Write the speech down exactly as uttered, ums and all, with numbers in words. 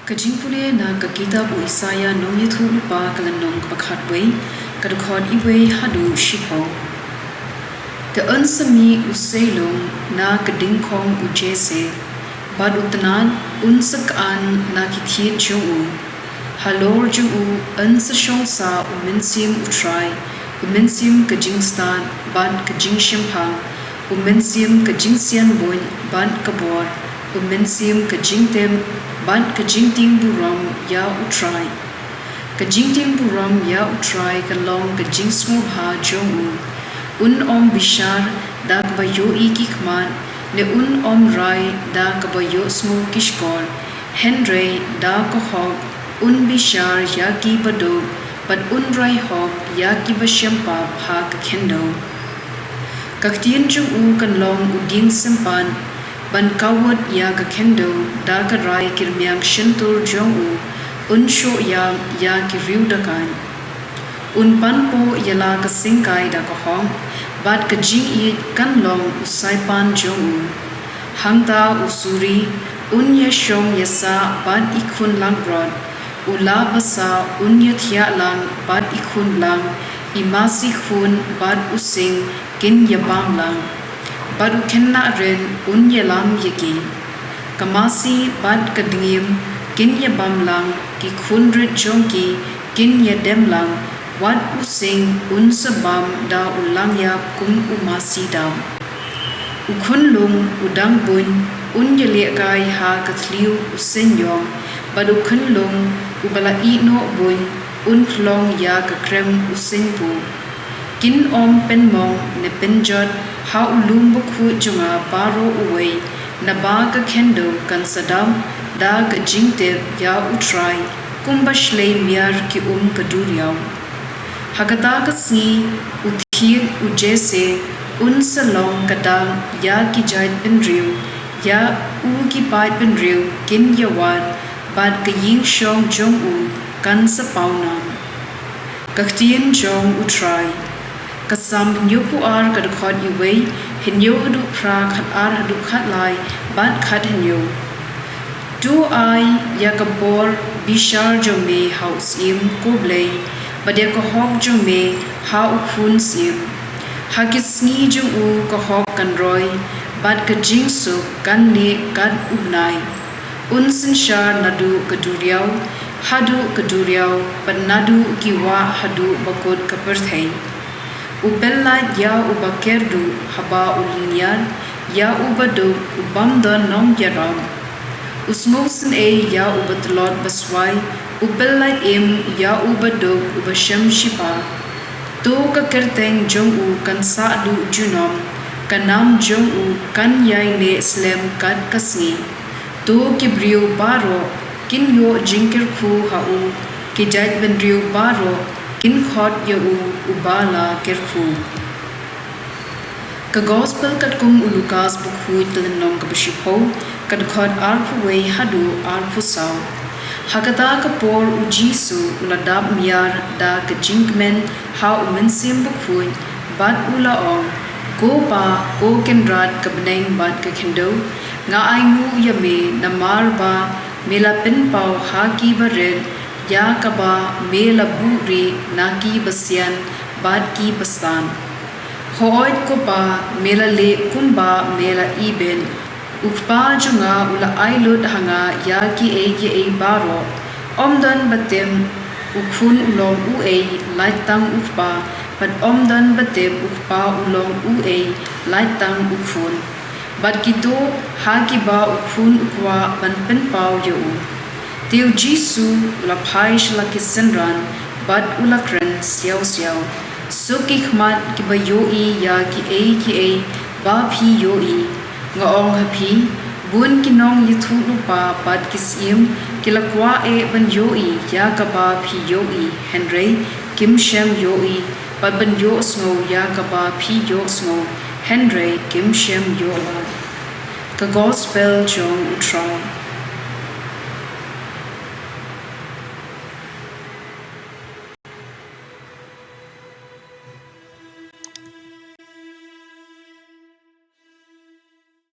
Ka jingpule na ka kitab u Isaïah nongïathuhlypa, ka lynnong kaba khatwei, ka dkhot iwei haduh shiphew. Te yn sa mih u seilung na ka dyngkhong u Jesse, bad u tnat un sa khan na ki thied jong u. Halor jong u yn sa shong sah u Mynsiem u Trai, u Mynsiem ka jingstad bad ka jingshemphang, u Mynsiem ka jingsianbuit bad ka bor, u Mynsiem ka jingtip bad ka jingtieng burom ïa u Trai. Ka jingtieng burom ïa u Trai ka long ka jingsngewbha jong u. Un ym bishar da kaba ïohi ki khmat, ne un ym rai da kaba ïohsngew ki shkor. Hynrei da ka hok un bishar ïa ki baduk, bad un rai hok ïa ki bashempap ha ka khyndew. Ka ktien jong u kan long u dieng sympat, ban kawut ïa ka khyndew da ka rai kirmiang shyntur jong u. Un shoh ïa, ïa ki riew dakait. Un panpoh ïa la ka syngkai da ka hok, bad ka jingïeit kan long u saipan jong u. Hangta u suri un ïashong ïasah bad i khun langbrot, u la basa un ïathiah lang bad i khun blang, i masi khun bad u sing kin ïabam lang, bad u khynnah rit un ïalam ïa ki. Ka masi bad ka dngiem kin ïabam lang, ki khun rit jong ki kin ïadem lang, wat u sing un sa bam da u langïap kum u masi dap. U khunlung u dang buiñ un ïalehkai ha ka thliew u seiñiong, bad u khunlung uba la ïehnoh buiñ un khlong ïa ka krem u seiñpuh. Kin ym pynmong ne pynjot ha u lum bakhuid jong nga baroh uwei, naba ka khyndew kan sa dap da ka jingtip ïa u Trai, kumba shlei miar ki um ka duriaw. Ha kata ka sngi u thied u Jesse un sa long ka dak ïa ki jaitbynriew, ïa u ki paidbynriew kin ïawad, bad ka ïingshong jong u kan sa paw nam. Ka ktien jong u Trai. Ka Salm hynñiewphew ar, ka dkhot iwei, hynñiew haduh phra, khatar haduh khatlai, bad khathynñiew. To ai ïa ka bor bishar jong me ha u syiem, ko Blei, bad ïa ka hok jong me ha u khun syiem. Ha ki sngi jong u ka hok kan roi, bad ka jingsuk kan neh kat u bnai. Un synshar naduh ka duriaw haduh ka duriaw, bad naduh ki wah haduh ba kut ka pyrthei. U pyllait ïa uba kyrduh haba u lynñiar, ïa u baduk u bym don nongïarap. U sngewsynei ïa uba tlot baswai, u pyllait im ïa u baduk uba shem shipa. To ka kyrteng jong u kan sah duh junom, ka nam jong u kan ïai neh slem kat ka sngi. To ki briew baroh kin ïoh jingkyrkhu ha u, ki jaitbynriew baroh kin khot ïa u uba la kyrkhu. Ka Gospel katkum u Lukas bakhuid, ka lynnong kaba shiphew, ka dkhot arphew wei haduh arphew saw. Ha kata ka por u Jisu u la dap miar da ka jingkmen ha u Mynsiem Bakhuid, bad u la ong, Ko Pa, ko Kynrad ka bneng bad ka khyndew, nga ainguh ïa me namar ba me la pynpaw ha ki barit ïa kaba me la buhrieh na ki basian bad ki bastad. Hooid ko Pa, me la leh kumba me la ibit. U Kpa jong nga u la ai lut ha nga ïa kiei kiei baroh. Ym don ba tip u Khun u long uei, lait tang u Kpa, bad ym don ba tip u Kpa u long uei, lait tang u Khun. Bad kito ha kiba u Khun u kwah ban pynpaw ïa u. Te u Jisu u la phai sha la ki synran, bad u la kren siaw siaw, Suk ki khmat kiba ïohi ïa kiei kiei ba phi ïohi. Nga ong ha phi, bun ki nongïathuhlypa bad ki syiem ki la kwah eh ban ïohi ïa kaba phi ïohi, hynrei kim shym ïohi, bad ban ïohsngew ïa kaba phi ïohsngew, hynrei kim shym ïoh lad. Ka Gospel jong u Trai.